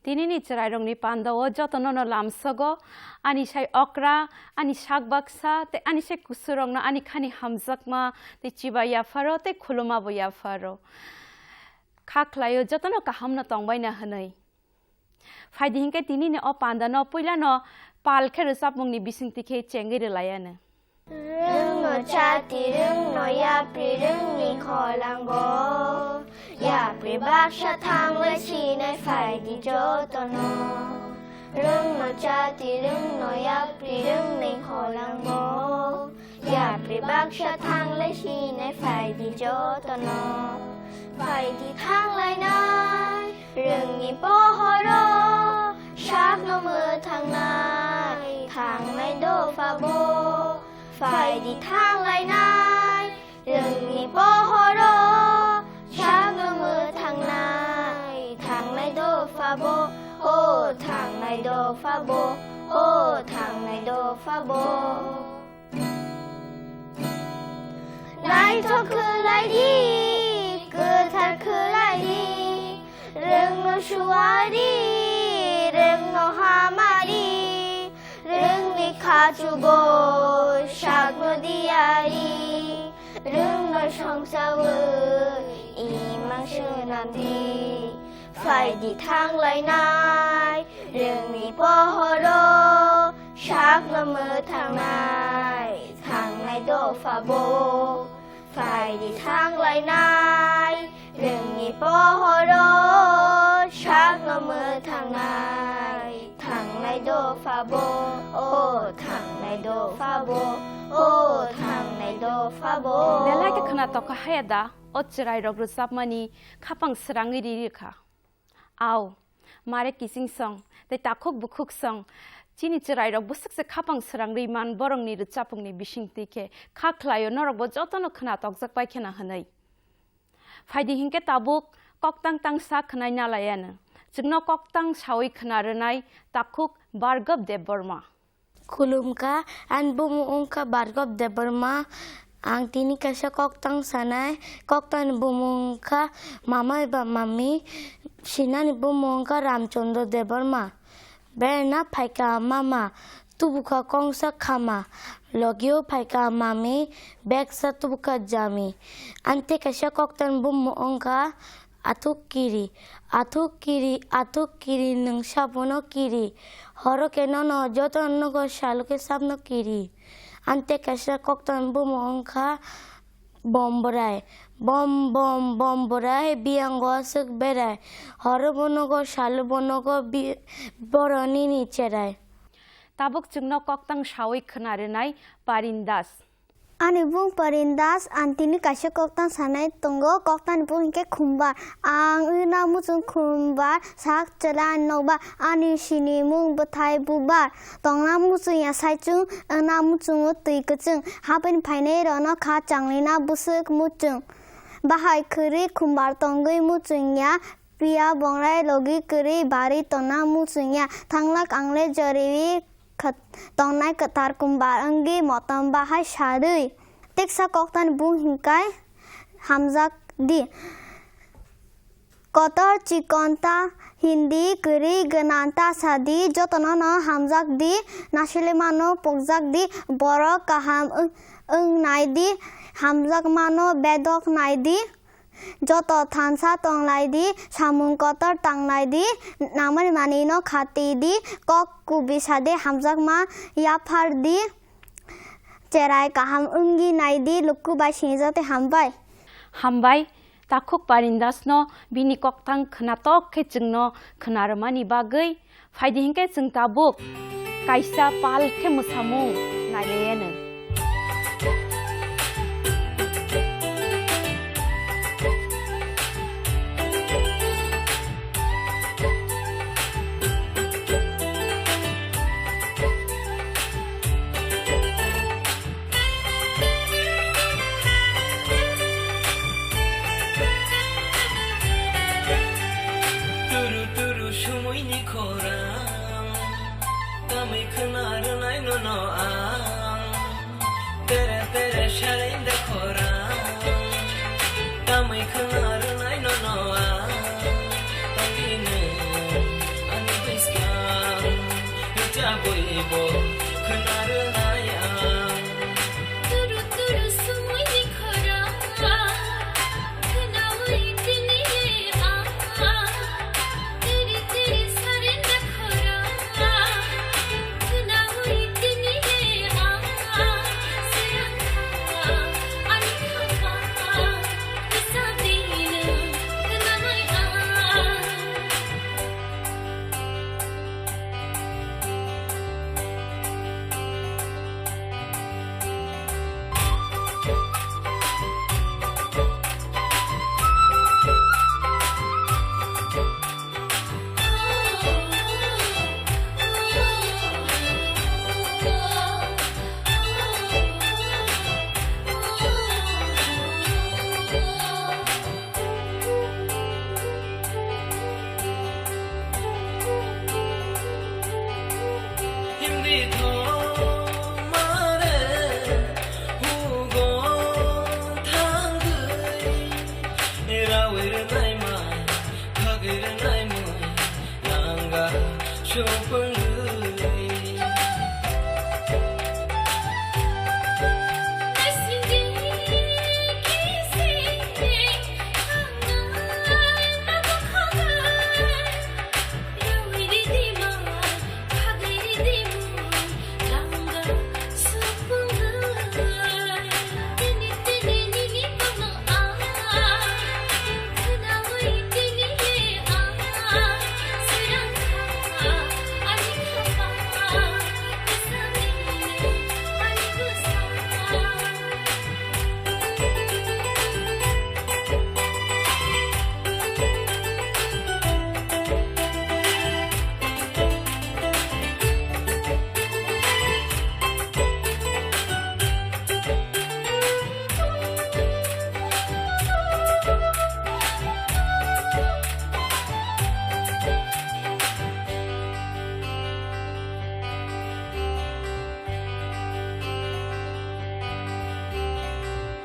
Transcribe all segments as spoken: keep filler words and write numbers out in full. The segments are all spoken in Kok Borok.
Tinini chwrairokni pandao jotono no lamsogo, ani sai okra, ani sak baksa, tei ani sai kusurokno ani khani hamjakma tei chiba yapharo tei khulumabo yapharo. Kha khlaio jotono kahamno tongbaina hwnwi. Phaidi hinkhe tinini o pandano puilano pal khe rwchapmungni bisingtwi khe chengwi rwlaiano. Rwngno chati, rwngno yapri, rwngni kholango yapri baksa thanglai sinai phaidi jotono. Rwngno chati, rwngno yapri, rwngni kholango yapri baksa thanglai sinai phaidi jotono. Phaidi thanglainai rwngni pohoro sakno mwthangnai thangnai dophabo. Phaidi thanglainai rwngni pohoro sakno mwthangnai thangnai dophabo. O thangnai dophabo, o thangnai dophabo. Naithok khlai di, kwthar khlai di, rwngno suari, rwngno hamari, rwngni khachubo sakno diari, rwngno songsawi imang swnam di. Phaidi thanglainai rwngni pohoro sakno mwthangnai thangnai dophabo. Phaidi thanglainai rwngni pohoro sakno mwthangnai thangnai dophabo. O thangnai dophabo, o thangnai dophabo. Belai khe khwna tokha haya da o chwrairok rwchapmani khapang srangwi ri rikha. Au, mare kiching song, tei takhuk bukhuk song, chini chwrairok bwswk se khapang srang rwi man borokni rwchapmungni bisingtwi khe kha khlaio norokbo jotono khwna tokjak pai kheno hwnwi. Phaidi hinkhe tabuk koktang tangsa khwnai nalaiano. Chwngno koktang sawi khwna rwnai takhuk Bhargab Debbarma. Khulumkha, ani bumung wngkha Bhargab Debbarma. Ang tini kaisa koktang sanai, koktangni bumung wngkha Mama eba Mami, sinani bumung wngkha Ramchandra Debbarma. Berna phaikha mama, tubukha kongsa khama, logio phaikha mami, beksa tubukha jami. Ani tei kaisa koktangni bumung wngkha Athuk kiri, athuk kiri, athuk kiri, nwng sabono kiri. Horo khe nono joto nogo salo khe sabno kiri. Ani tei kaisa koktang bumung wngkha Bom Bwrai. Bom, bom, Bom Bwrai, biyango aswk berai. Horo bo nogo, salo bo nogo, bi-, boro nini cherai. Tabuk chwngno koktang sawi khwna rwnai Parin Das. Ani bung Parin Das, ang tini kaisa koktang sanai tongo, koktangni bung hinkhe Khumbar. Ang wngna muchung Khumbar, sak chwla nokbar, ani sinimung bwthai bubar. Tongna muchung ya saichung, wngna muchungo twi kwchwng. Haphaini phainai rokno kha changlina bwswk muchung. Bahai kwrwi Khumbar tongwi muchung ya, Piya bongrai logi kwrwi bari tongna muchungya, thanglak angle joriwi khat-, tongnai kwthar Khumbar wngwi motom bahai sarwi. Teksa koktani bung hinkai hamjak di. Kotor chikon ta hindi kwrwi gwnang ta sa di, jotono no hamjak di, nasile mano pokjak di, borok kaham wng-, wng nai di, hamjak mano bedok nai di. Joto thansa tong lai di, samung kotor tang lai di, nangmani manwi no khati di, kok kubui sa di, hamjakma yaphar di, cherai kaham wngwi nai di, luku bai sinijak tei hambai. Hambai, takhuk Parindas no bini koktang khwnatok khe chwngno khwna rwmani bagwi. Phaidi hinkhe chwng tabuk kaisa pal khe mwsamung nailaianw. Turu turu sumui ni khorang, tamui khwna rwnai nono ang.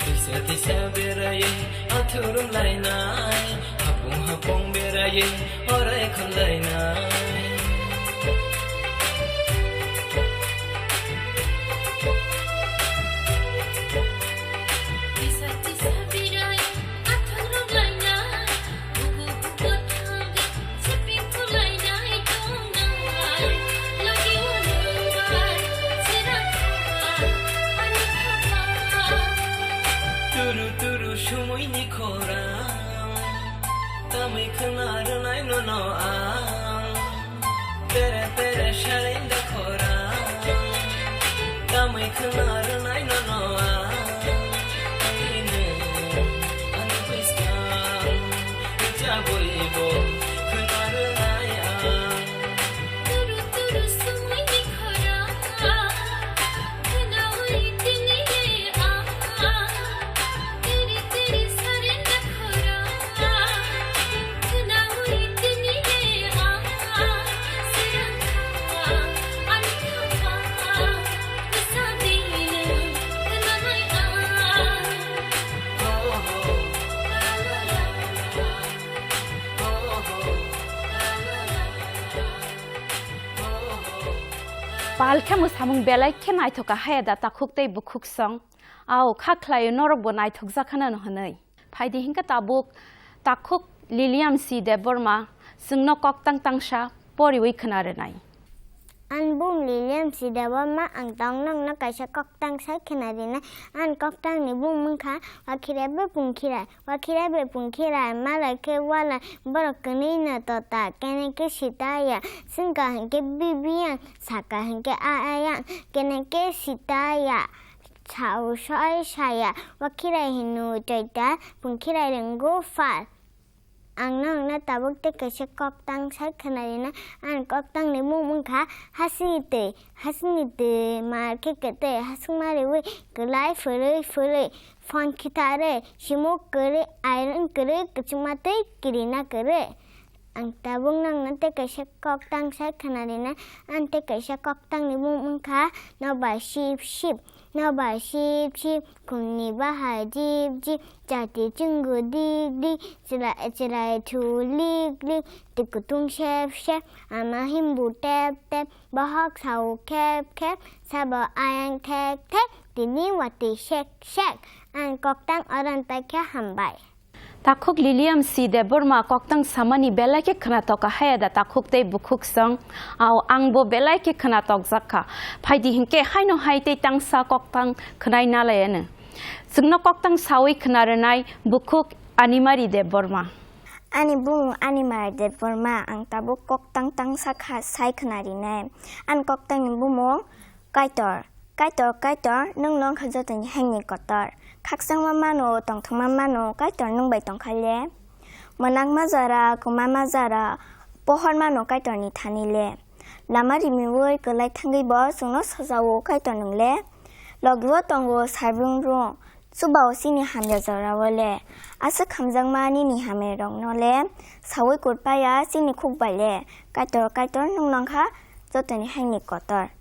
Tisa tisa beraye athurung lainai, hapung hapung beraye orai khon lainai. Tisa tisa beraye athurung lainai. Turu turu sumui ni khorang, tamui khna rwnai nono ang. Tere tere shalenda khorang, tamui khna rwnai nono ang. Ani nwng, ani bwskang, rwchapui bo khna rwnai ang. Turu turu sumui ni khorang, khnaui tini le ang. Tiri tiri sarenda khorang, khnaui tini le ang. Sirang kha, ani kha, bwsa dino khnanai ang. Pal khe mwsamung belai khe naithok kha haya da takhuk tei bukhuk song. Ao kha khlaio norokbo naithokjak khanano hwnwi. Phaidi hinkhe tabuk takhuk Liliam C Debbarma chwngno koktang tangsa poriwi khna rwnai. Ani bumung Liliam C Debbarma, ang tong nokno kaisa koktang sai khna rinai. Ani koktangni bumung wngkha Wakhirai bai Pungkhirai. Wakhirai bai Pungkhirai malai khe walai borok kwnwino tota, kene khe sitaya, swngkha hinkhe bibiyang, sakha hinkhe ayang, kene khe sitaya. Sao soi saya, Wakhirai hino toita, Pungkhirai rwngo phal. Ang nokno tabuk tei kaisa koktang sai khna rinai. Ani koktangni bumung wngkha hasingni twi. Hasingni twi mar khe kwtwi, hasingma riwi kwlai phwrwi phwrwi, phone khitarwi, simuk kwrwi, iron kwrwi, kwchwngma twi kirina kwrwi. Ang tabuk nokno tei kaisa koktang sai khna rinai. Ani tei kaisa koktangni bumung wngkha nokbar sip sip. Nokbar sip sip, khumni bahai jip jip, chati chwngo dik dik, chwrai chwrai thu lik lik, twi kutung sep sep, ama himbu tep tep, bohok sao khep khep, sabo ayang thek thek, tini watwi sek sek. Ang koktang oran paikha, hambai. Takhuk Liliam C Debbarma koktang samani belai khe khnatok kha haya da takhuk tei bukhuk song. Ao angbo belai khe khnatokjak kha. Phaidi hinkhe haino hai tei tangsa koktang khnai nalai ano. Chwngno koktang sawi khna rwnai bukhuk Animari Debbarma. Ani bumung Animari Debbarma, ang tabuk koktang tangsa kha sai khna rinai. Ani koktangni bumung Kaitor, Kaitor, Kaitor, nwng nong kha jotoni haini kotor. Khakchangma mano, tongthokma mano, Kaitor nwng bai tongkha le. Mwnakma jora, kwmama jora, pohor mano Kaitorni thani le. Lama rimiui kwlai thangwi bo chwngno sajao Kaitor nwng le. Logi-o tongo saibrung rung, chubao chini hamya jorao le. Aswk hamjakma nini hamya rokno le, saui kurpaya chini khuk bai le. Kaitor, Kaitor, nwng nong kha jotoni haini kotor.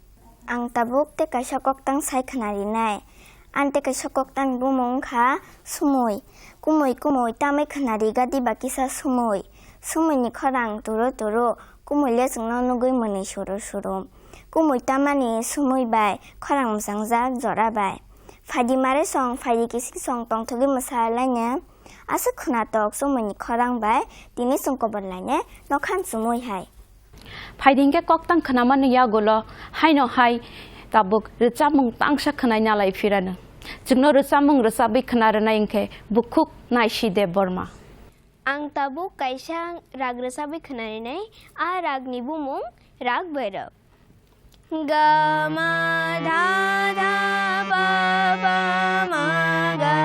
Ang tabuk tei kaisa koktang sai khna rinai. Ani tei kaisa koktang bumung wngkha sumui. Kumui kumui tamwi khwnari gadi ba kisa sumui. Sumui ni khorang turu turu, kumui le chwngno nugwi mwnwi suru suru. Kumui tamani sumui bai khorang mwchangjak jora bai. Phaidi mare song, phaidi kising song tongthogwi mwsa laine. Aswk khwnatok sumui ni khorang bai tini chwng kobor laine nokhan sumui hai. Phaidi hinkhe koktang khwnamani yagulo haino hai tabuk rwchapmung tangsa khwnai nalai phirano. Chwngno rwchapmung rwchapwi khwna rwnai hinkhe bukhuk Naisi Debbarma. Ang tabuk kaisa rag rwchapwi khwna rinai, a ragni bumung Rag Bhairab. Ga ma dha dha pa pa ma ga,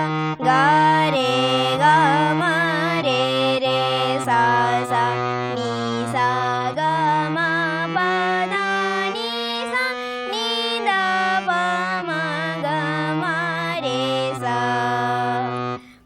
ga re ga ma re re sa sa, ni sa ga ma pa dha ni sa, ni da pa ma ga ma re sa.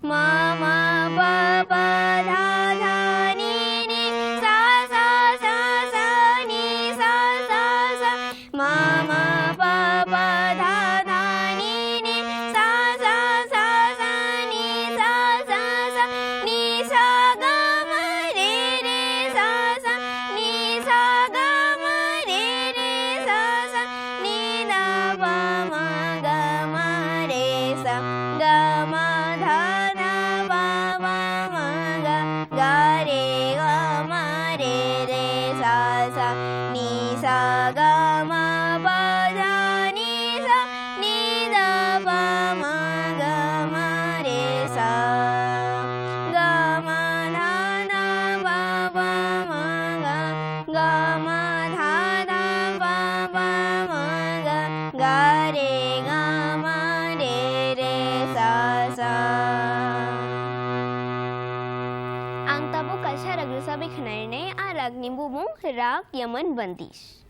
Ma ma pa pa dha dha ni ni sa sa sa sa ni sa sa sa. Ma ma pa pa dha dha ni ni sa sa sa sa ni sa sa sa. Ni sa ga ma re re sa sa. Ni sa ga ma re re sa sa. Ni da pa ma ga ma re sa, ga ma dha dha pa pa ma ga, ga re ga ma re re sa sa, ni sa ga ma pa dha ni sa, ni da pa ma ga ma re sa, ga ma dha dha pa pa ma ga, ga ma dha dha pa pa ma ga, ga re ga ma re re sa sa. Ang tabuk kaisa rag rwchapwi khwnai rwnai, a ragni bumung Rag Yaman Bandish.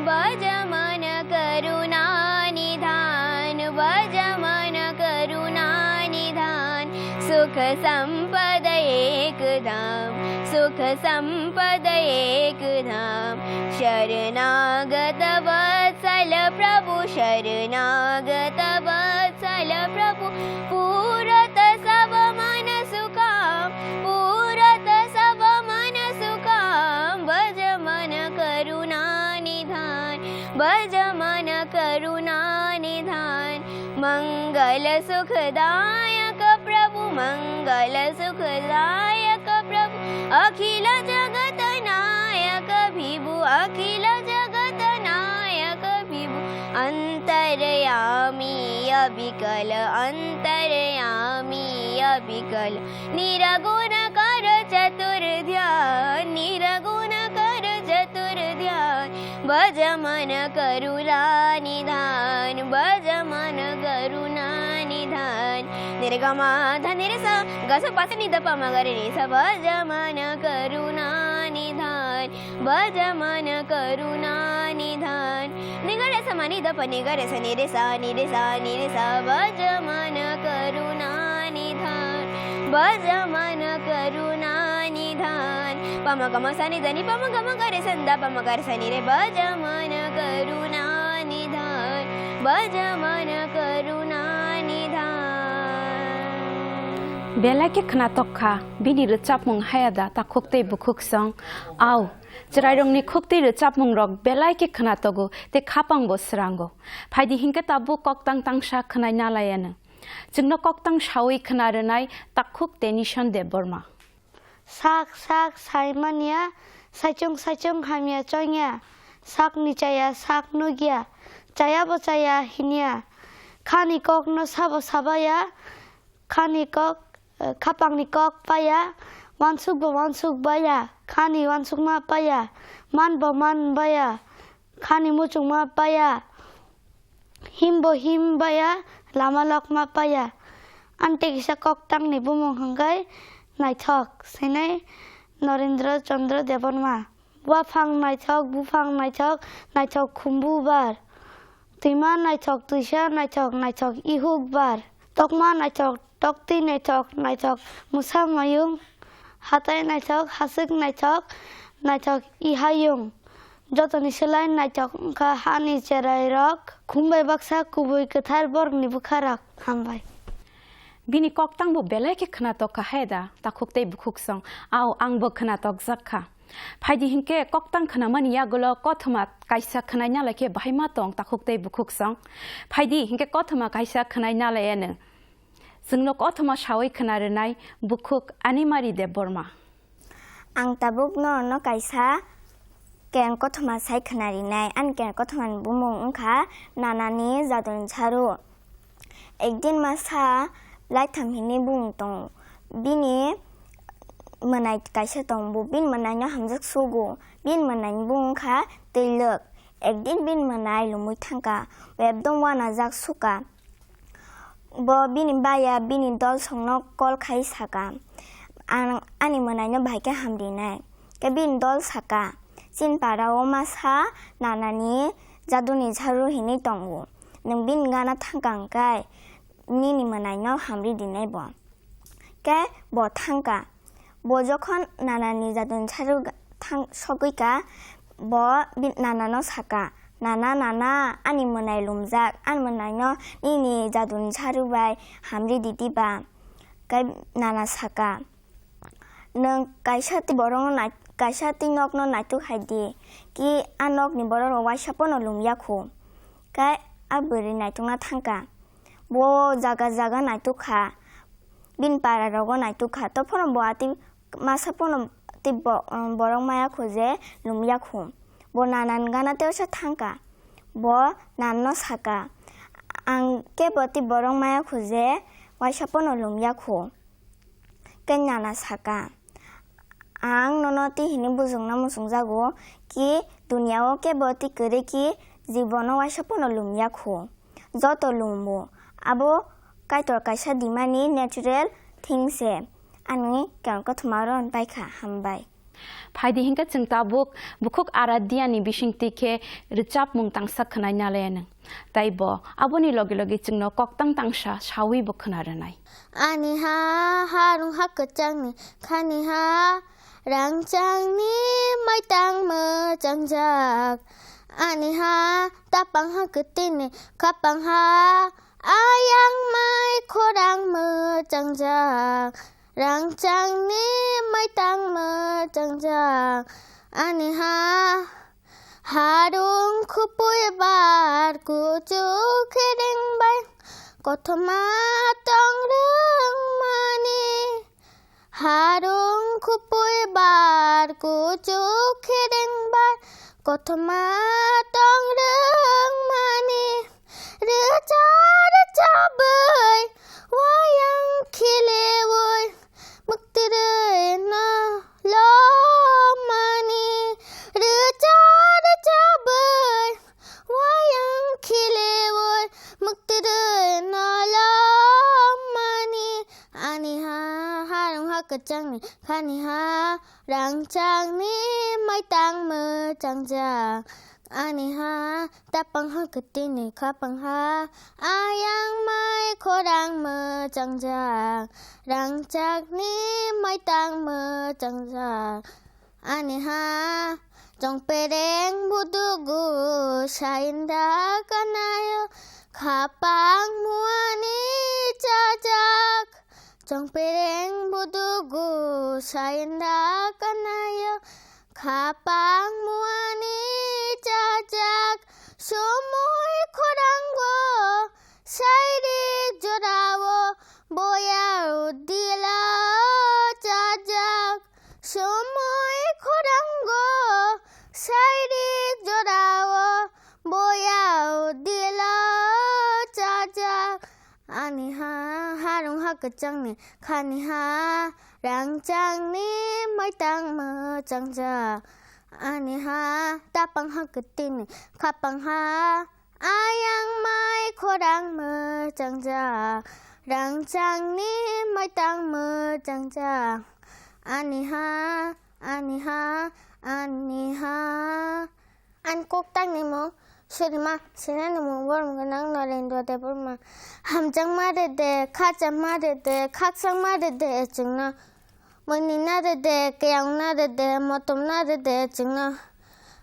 भज मन करुणा निधान, भज मन करुणा निधान, सुख संपद एक धाम, सुख संपद एक धाम। शरणागत वत्सल प्रभु, शरणागत वत्सल प्रभु, पूरत सब मन सुखाम, पूरत सब मन सुखाम। भज मन करुणा निधान, भज मन करुणा निधान। मंगल सुखदायक प्रभु, मंगल सुखदायक प्रभु, अखिल जगत नायक विभु, अखिल जगत नायक विभु। अंतर्यामी अविकल, अंतर्यामी अविकल। निरगुण कर चतुर ध्यान, निरगुण कर चतुर ध्यान। भज मन करुणा निधान, भज मन करुणा निधान। निरे ग म ध निरे स, ग स प स नि ध प म ग रे नि स। भज मन करुणा निधान, भज मन करुणा निधान। नि ग रे स म नि ध प नि ग रे स नि रे स, नि रे स, नि रे स। भज मन करुणा निधान, भज मन करुणा निधान। प म ग म स नि ध नि प म ग म ग रे स नि ध प म ग रे स नि रे। भज मन करुणा निधान, भज मन करुणा निधान। Belai khe khwnatok kha bini rwchapmung haya da takhuk tei bukhuk song. Au, chwrairokni khuktwi rwchapmungrok belai khe khwnatogo tei khapangbo swrango. Phaidi hinkhe tabuk koktang tangsa khwnai nalaiano. Chwngno koktang saui khwna rwnai takhuk Tenison Debbarma. Sak sak sai manya, saichung saichung hamya choinya. Sakni chaya sak nugya, chayabo chaya hinya. Khani kokno sabo sabaya, khani kok, eh, khapangni kok paya, wansukbo wansuk baya, khani wansukma paya, manbo man baya, khani muchungma paya, himbo him baya, lama lokma paya. Ante kisa koktangni bumung hwnkhe naithok, sinai Norendra Chandra Debbarma. Waphang naithok, buphang naithok, naithok khumbu bar. Twima naithok, twisa naithok, naithok ihuk bar. Tokma naithok, toktwi naithok, naithok mwsa mayung. Hatai naithok, haswk naithok, naithok ihayung. Jotoni swlai naithok wngkha hani cherairok. Khumbai baksa kubui kwthar borokni bwkharok. Hambai. Bini koktang bo belai khe khwnatok kha hai da, takhuk tei bukhuk song. Ao, ang bo khwnatok jak kha. Phaidi hinkhe koktang khwnamani yagulo kothoma kaisa khwnai nalai khe bahai ma tong takhuk tei bukhuk song. Phaidi hinkhe kothoma kaisa khwnai nalai anw. Chwngno kothoma sawi khwna rwnai bukhuk Animari Debbarma. Ang tabuk norokno kaisa kereng kothoma sai khwna rinai. Ani kereng kothomani bumung wngkha Nanani Jaduni Saru. Ekdin masa laitham hinwi bumung tongo. Bini mwnai kaisa tongo, bo bini mwnaino hamjak sugo. Bini mwnaini bumung wngkha Twilwk. Ekdin bini mwnai lumwi thangkha, bo ekdom uanajak sukha. Bo bini baya bini dolsongno kol khai saka, "Ang ani mwnaino bahai khe hamrinai." Khe bini dol saka, "Chini para o masa Nanani Jaduni Saru hinwi tongo. Nwng bini gana thangkha hwnkhe nini mwnaino hamri dinai bo." Khe bo thangkha. Bo jokhon Nanani Jaduni Saru thang-, sogwi kha, bo bi-, Nanano saka, "Nana, Nana, ani mwnai lumjak, ani mwnaino nini Jaduni Saru bai hamri di diba?" Khe Nana saka, "Nwng kaisa twi borokno nai-, kaisa twi nokno naituk hai di, ki a nokni borokrok waisa pono lumya khu." Khe a bwrwi naitokna thangkha. Bo jaga jaga naituk kha, bini para rogo naituk kha, to phano bo atwi masa phano tei bo-, borok maya khu je lumya khu. Bo Nanani gana tei usa thangkha, bo Nanano saka, "Ang kebo tei borok maya khu je waisa phano lumya khu." Khe Nana saka, "Ang nono twi hinwi bujongna muchungjago ki duniya o kebo twi kwrwi ki jibono waisa phano lumya khu. Joto lumo, abo Kaitor kaisa dimani natural thing se." Ani kereng kothoma oro paikha, hambai. Phaidi hinkhe chwng tabuk bukhuk Aradhyani bisingtwi khe rwchapmung tangsa khwnai nalai anw. Tai bo aboni logi logi chwngno koktang tangsa sawi bo khwna rwnai. Ani ha, harung ha kwchangni, khani ha, rangchangni, maitang mwchangjak. Ani ha, tapang ha kwtwini, khapang ha, ayang mai khorang mwchangjak. Rangchangni, maitang mwchangjak. Ani ha, harung khupui bar kuchuk khereng bai kothoma tong rwngmani. Harung khupui bar kuchuk khereng bai kothoma tong rwngmani. Rwcha rwcha bwrwi wayang khelewi mwktwrwi no lomani. Rwcha rwcha bwrwi wayang khelewi mwktwrwi no lomani. Ani ha, harung ha kwchangni, khani ha, rangchangni, maitang mwchangjak. Ani ha, tapang ha kwtwini, khapang ha, ayang mai khorang mwchangjak. Rangchakni, maitang mwchangjak. Ani ha, chongpereng budugu, sainda kanayo, khapang muani chajak. Chongpereng budugu, sainda kanayo, khapang muani chajak. Somoi khorango, sairik jorao, boya udila chajak. Somoi khorango, sairik jorao, boya udila chajak. Ani ha, harung ha kwchangni, khani ha, rangchangni, maitang mwchangjak. Ani ha, tapang ha kwtwini, khapang ha, ayang mai khorang mwchangjak. Rangchangni, maitang mwchangjak. Ani ha, ani ha, ani ha. Ani koktangni mung Surima, sinani mung borom gwnang Narendra Debbarma. Hamjakma rwdi, khachakma rwdi, khakchangma rwdi chwngno. Mwnwi na rwdi, kayang na rwdi, motom na rwdi chwngno.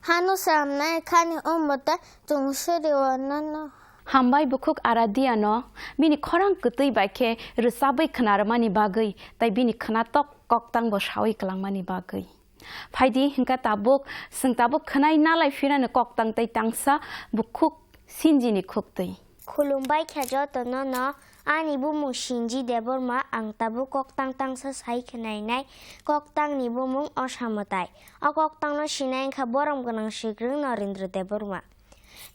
Hano samnai khani omo ta chwng suri o nono. Hambai bukhuk Aradia no bini khorang kwtwi bai khe rwchabwi khna rwmani bagwi tei bini khwnatok koktang bo sawi kwlangmani bagwi. Phaidi hwnkhe tabuk, chwng tabuk khwnai nalai phirano koktang tei tangsa bukhuk Sinjini khuktwi. Khulumbai khe jotono no ani bumung Sinji Debbarma, ang tabuk koktang tangsa sai khnainai, koktangni bumung Osa Mwtai. O koktangno sinai wngkha borom gwnang sikrwng Norendra Debbarma.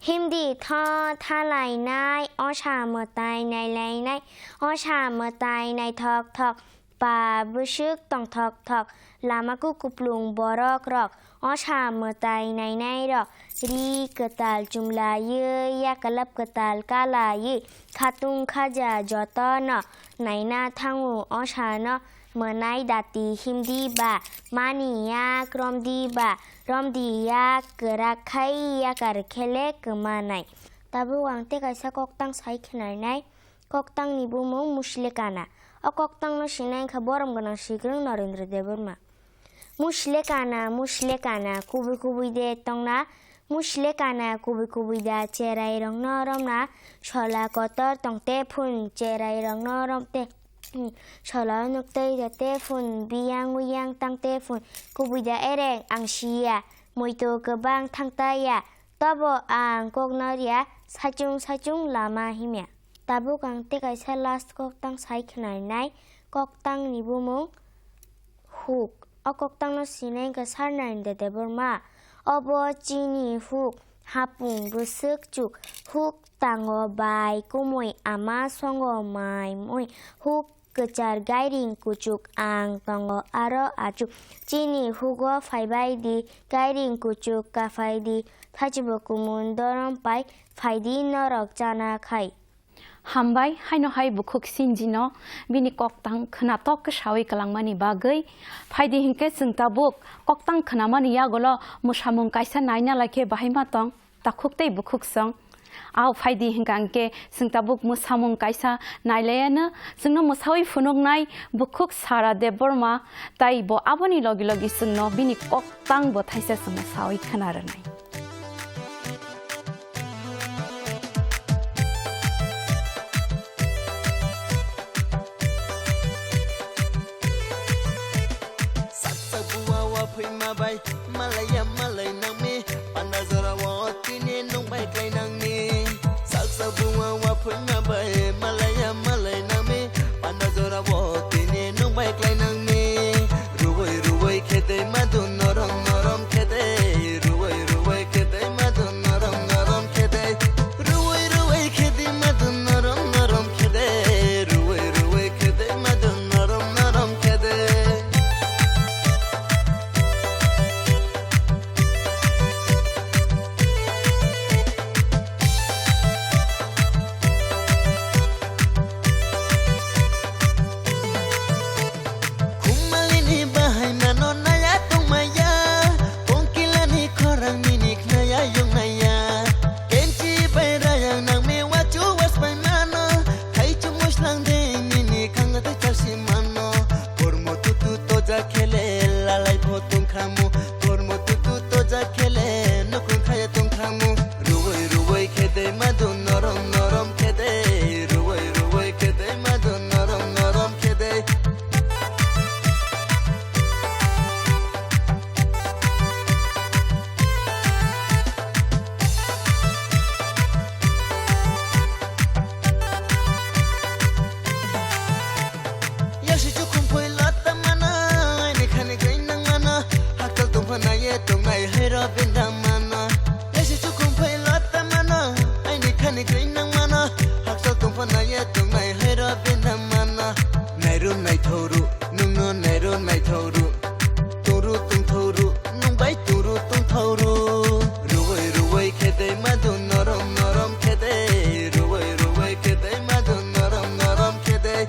Himdi tho thalainai, osa mwtai nailainai, osa mwtai naithok thok, pa bwswk tongthok thok, lama kukuplung borok rok, osa mwtai nainai rok, ri kwtal chumlaiwi, yakalap kwtal kalaiwi, khatung khaja jotono naina thango, osano mwnai dati himdi ba, mani yak romdi ba, romdi yak kwrak khai yakar khele kwmanai. Tabuk ang tei kaisa koktang sai khnainai, koktangni bumung Musle Kana. O koktangno sinai wngkha borom gwnang sikrwng Norendra Debbarma. Musle kana, musle kana, kubui kubui de tongna, musle kana, kubui kubui da, cherai rokno romna, sola kotor tongte phun, cherai rokno romte, sola nukte jate phun, biyang uyang tangte phun, kubui da ereng ang siya, muitu kwbang thangta ya, tobo ang kokno riya, saichung saichung lama himya. Tabuk ang tei kaisa last koktang sai khnainai, koktangni bumung Huk. O koktangno sinai wngkha Sarnarendranath Debbarma. Obo chini huk, hapung bwswk chuk, huk tango bai kumui ama songo mai mui, huk kwchar gairing kuchuk ang tongo aro achuk. Chini hugo phaibai di, gairing kuchuk kaphai di, thachibo kumun dorom pai, phai di norok chana khai. Hambai, haino hai bukhuk Sinjino bini koktang khwnatok khe sawi kwlangmani bagwi. Phaidi hinkhe chwng tabuk koktang khwnamani yagulo mwsamung kaisa naina lai khe bahai ma tong. Takhuk tei bukhuk song. Ao phaidi hwnkha hwnkhe chwng tabuk mwsamung kaisa nailayano, chwngno mwsawi phunuknai bukhuk Sara Debbarma, tei bo aboni logi logi chwngno bini koktang bo thaisa chwngno sawi khwna rwnai. Saksa bua wa phuima bai, malaya malai nangmi, panda jora o tini nung bai klai nangni. Saksa bua wa phuima bai, malaya malai nangmi, panda jora o tini nung bai klai nangni. Ruwai ruwai khe tei madu norom norom khe tei, ruwai ruwai khe tei madu norom norom khe tei. Ruwai ruwai khe tei madu norom norom khe tei, ruwai ruwai khe tei madu norom norom khe tei. Khummalini bahai mano naya tongmaya, kongkilani khorang minik naya yungnaya. Kenchi bai rayang nangmi wachu waspai mano, khaichu muslang de nini khangate chalsi mano. Kormo tutu toja khele lalai pho tongkhamu, kormo tutu toja khele nukhung khaya tongkhamu. Ruwai ruwai khe tei madu norom norom khe tei, ruwai ruwai khe tei madu norom norom khe tei. Yasi chukhum phoi lata mano, aini khani gwi nang mano, hakchal tongpha naiye tongnai hairo bindam mano. Yasi chukhum phoi lata mano, aini khani gwi nang mano, hakchal tongpha naiye tongnai hairo bindam mano. Nairu naithoru, nungno nairu naithoru. Turu tungthoru, nungbai turu tungthoru. Ruwai ruwai khe tei madu norom norom khe tei, ruwai ruwai khe tei madu norom norom khe tei.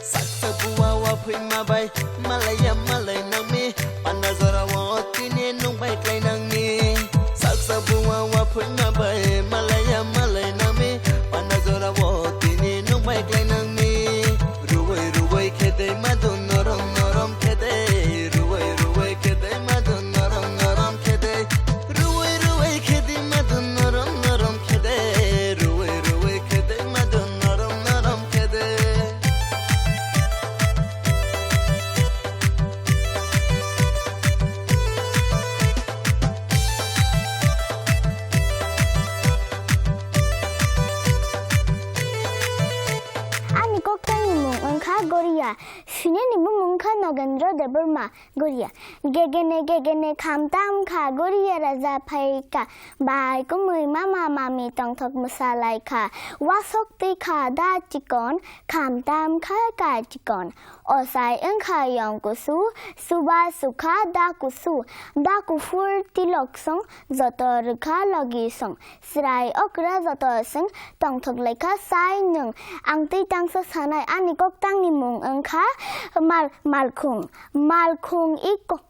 Saksa bua wa phuima bai, malaya malai nangmi, panda jora o tini nung bai klai nangni. Saksa bua wa phuima bai, malaya malai nangmi, panda jora Bumung kha Nogendra Debbarma, Goria. Gegene gegene khamtam kha, Goria raja phai kha. Bai kumui mama mami tongthok mwsa lai kha. Wasok twi kha da chikon, khamtam kha ka chikon. Osai wng kha yong kusu, suba sukha da kusu. Da kuphur tilok song, joto rwkha logi song. Srai okra joto swng tongthok laikha sai nwng. Ang twi tangsa sanai ani koktangni mung wngkha mal-, malkhung. Malkhung iko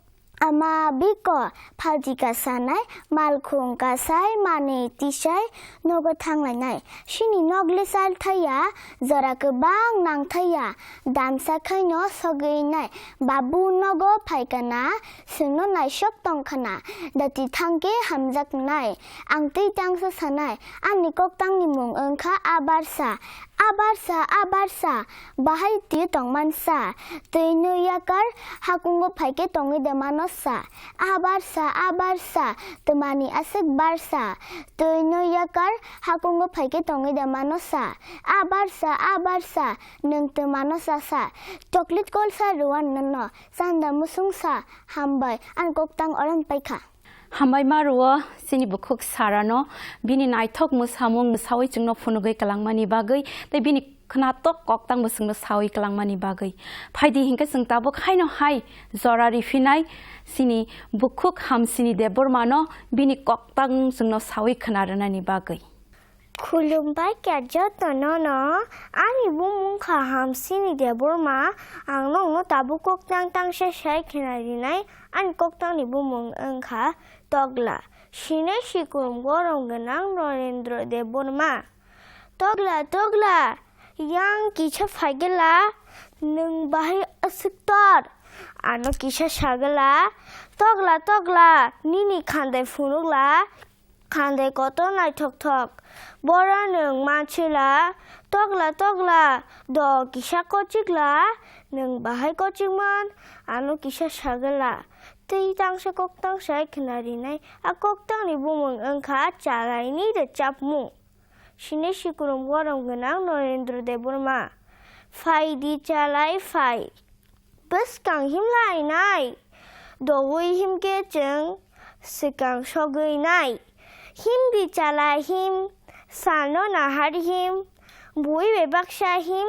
ama biko phalti kasanai malkhung kasai mani tisai nogo thanglainai. Sini nok lisal thaya jora kwbang nang thaya damsa khaino sogwinai babu nogo phaikana. Chwngno naisok tongkhana, dati thangkhe hamjaknai. Ang twi tangsa sanai, ani koktangni mung wngkha Abarsa. Abarsa, Abarsa, bahai twi tongmansa. Twi nwi yakar, hakungo phaikhe tongwi de manosa. Abarsa, Abarsa, twmani aswk barsa. Twi nwi yakar, hakungo phaikhe tongwi de manosa. Abarsa, Abarsa, nwng twmano sasa. Chocolate kolsa rwwan nono. Chanda musungsa, hambai, ang koktang oran paikha. Hambai ma rwo, chini bukhuk Sarano, bini naithok mwsamung mwsawi chwngno phunugwi kwlangmani bagwi, tei bini khnatok koktang bwswngno sawi kwlangmani bagwi. Phaidi hinkhe chwng tabuk haino hai jora riphinai chini bukhuk Hamsini Debbarmano bini koktang chwngno sawi khna rwnani bagwi. Khulumbai kha jotono no, ani bumung kha Hamsini Debbarma, ang nokno tabuk koktang tangsa sai khna rinai, ani koktangni bumung wngkha Togla, sinai sikurum gorom gwnang Norendra Debbarma. Togla, Togla, yang kisa phaigela, nwng bahai aswk tor, ano kisa sagela, Togla, Togla, nini khandai phunukla, khandai kotor naithok thok. Boro nwng mansila, Togla, Togla, do kisa kochikla, nwng bahai kochikman, ano kisa sagela. Tei tangsa kok tangsa khna rinai, a koktangni bumung wngkha chalaini rwchapmung. Sinai sikurum gorom gwnang Norendra Debbarma. Phaidi chalai phai. Bwskang him lainai, dogwi himkhe chwng swkang sogwi nai. Him di chala him, salno nahar him, bui bai baksa him,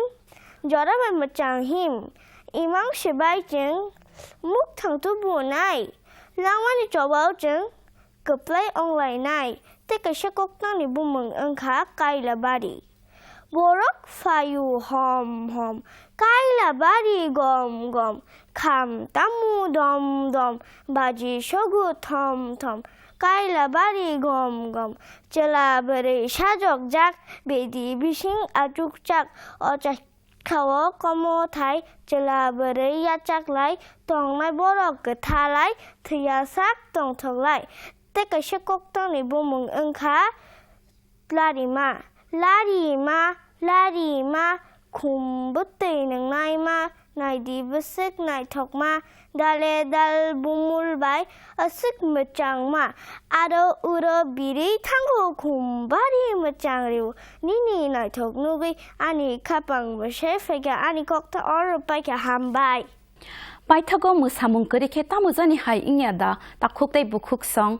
jora bai mwchang him, imang se bai chwng mukthang tubu nai. Langmani chobao chwng kwplai onglainai, tei kaisa koktangni bumung wngkha Kailabari. Borok phaio hom hom, Kailabari gom gom, kham tamu dom dom, baji sogu thom thom, Kailabari gom gom, chwla bwrwi sajokjak, bedi bising achukjak, o chai Khao komo thai chwla bwrwi yachaklai tongnai borok kwthalai thwiyasak tongthoklai. Tei kaisa koktangni bumung wngkha Larima. Larima, Larima, khum bwtwi nwngnai ma, naidi bwswk naithokma, dale dal bumul bai aswk mwchangma, aro uro birwi thango khum bari mwchang rw. Nini naithok nugwi ani khapang bwsai phaikha, ani koktha oro paikha, hambai. Paithago mwsamung kwrwi khe tamo jani hai wngya da takhuk tei bukhuk song?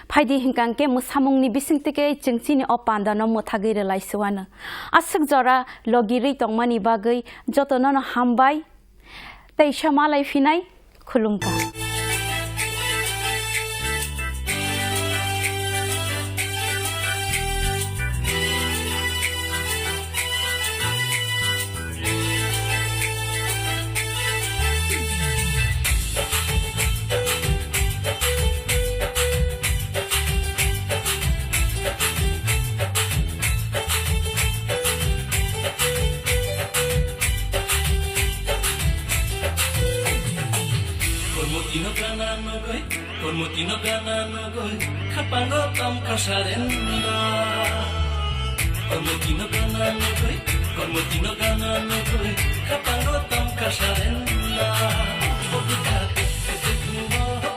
Phaidi hinkang khe mwsamungni bisingtwi khe chwng chini o pandano mwthagwi rwlai suwano. Aswk jora logirwi tongmani bagwi jotono no hambai. Teisa malai phinai khulumkha. Kormotino gana nugui, Kormotino gana nugui, khapango tom kasarenda. Kormotino gana nugui, Kormotino gana nugui, khapango tom kasarenda.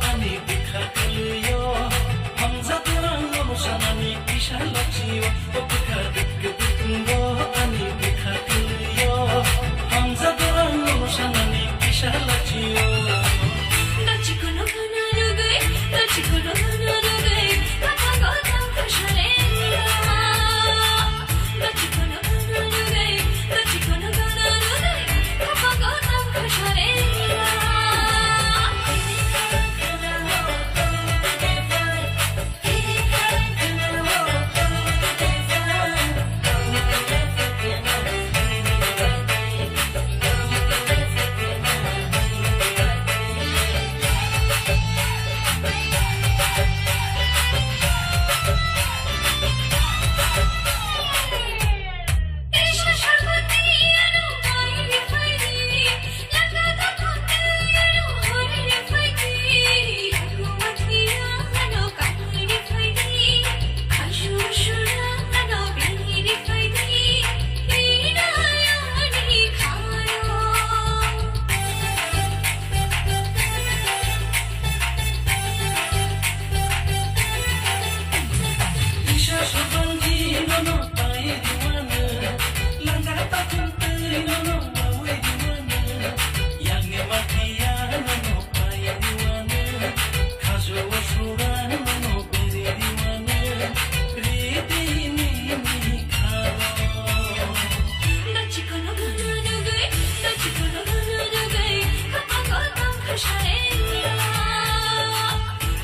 Ani bwkha kwlwio, hamjak rang no sanani kisa lachio. O bwkha kwdwk wngo ani bwkha kwlwio, hamjak rang no sanani kisa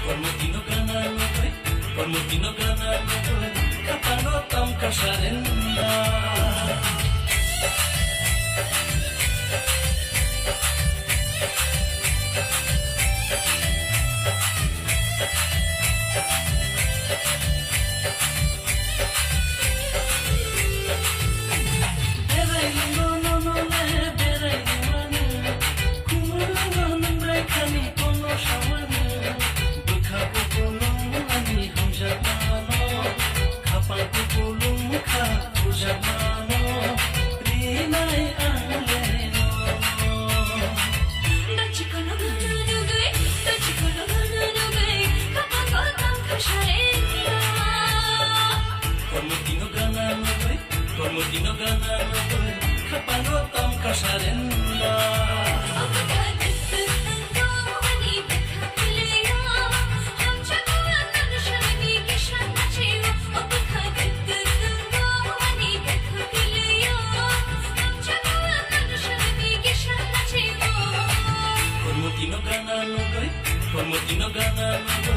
Kormoti no gana nugui, kormoti no gana nugui, kapano tam kasarenda. Berai nungno nono le berai nungmani, kumulungo nungrai khani kono samani, bwkha kupulung ani hamjakmano, khapang kupulung kha pujakmano, rinai ang leno. Dachikono gana nugui, dachikono gana nugui, kapango tangkha sarenda. Kormoti no gana nugui, kormoti no gana nugui, kapango tangkha sarenda. Obo kha dukhu nungno ani bwkha kiliyo, hamjakmano nang sarani kisa nachiyo. Kormoti no gana nugui, kormoti no gana nugui.